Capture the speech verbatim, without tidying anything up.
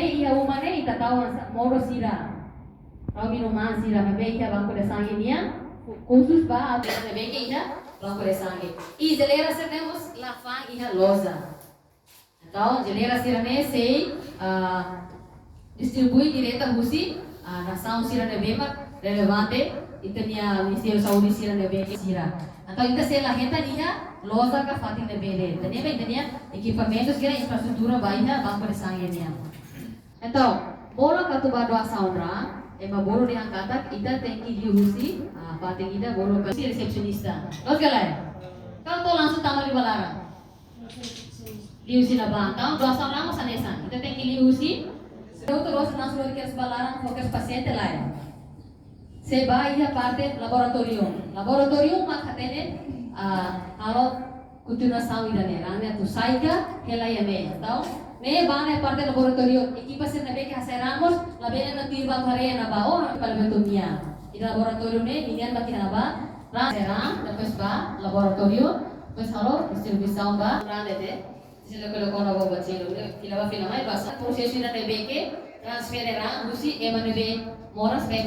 Iha uma ne'e ita tau hanesan modo sira, tau minuman sira, maibé iha banku de sange nian, khusus ba atu ne'ebé ke iha banku de sange. I jeleira sira-ne'e mós la fa'an iha loja. Entaun, jeleira sira-ne'e sei, ah, distribui direta husi, ah, nasaun sira ne'ebé mak relevante, ita-nia Ministériu Saúde sira ne'ebé ke sira. Entaun, ita sei la hetan iha loja ka fatin ne'ebé de'it. Ita-nia, ita-nia ekipamentu sira, infraestrutura ba iha banku de sange nian. Entaun, bolu atu bá doasaun raan, ema bolu dehan katak, ita tenke liu husi, ah, fatin ida bolu husi resepsionista. Loos ka lae? Kau to'o langsung tama liu ba laran. Liu husi ne'ebá. Entaun, doasaun raan mós hanesan. Ita tenke liu husi. Doutór Rosa langsung lori kedas ba laran, fó kedas pasiente lae. Sei bá iha parte laboratóriu. Laboratóriu mak hatene, ah, halo kontinuasaun ida-ne'e. Raan ne'e atu sai ka hela iha ne'e. Entaun, ne'e bá iha parte laboratóriu. Ekipa sira ne'ebé ke hasai raan mós, labele atu tuir ba haree iha ne'ebá, oh, para betomia. Iha laboratóriu ne'e, ninia mak iha ne'ebá, raan hasai raan, depois bá laboratóriu, depois halo distribuisaun ba raan ne'e. Sila kolo kona bo bacilo, ne'e fila bá fila mai, basa prosesu ida ne'ebé ke transfere raan husi ema ne'ebé moras ba